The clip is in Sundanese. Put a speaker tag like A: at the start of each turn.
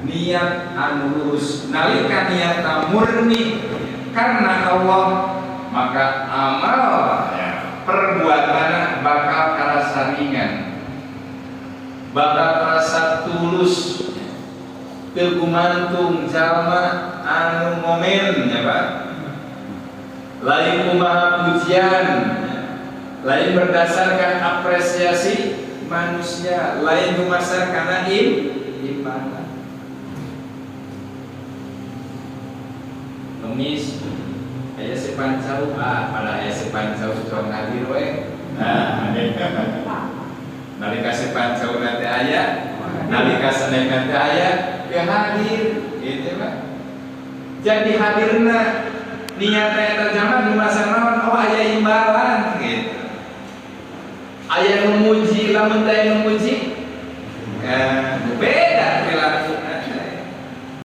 A: niat anu lurus. Nalika niatna murni karena Allah, maka amal ya, perbuatan bakal karasa ringan, bakal terasa tulus, teu gumantung jalma anu ngomen ya Pak. Lain kumaha pujian, lain berdasarkan apresiasi manusia, lain dumasar kana iman. Ngemis aya si pancau, ah pada aya si pancau cong hadir we. Nah, nalika si pancau nanti aya, nalika Senin nanti aya, ya hadir gitu Pak. Jadi hadirna niatna eta jalma dumasar naon? Oh aya imbalan gitu. Aya nu muji, lamun teh nu muji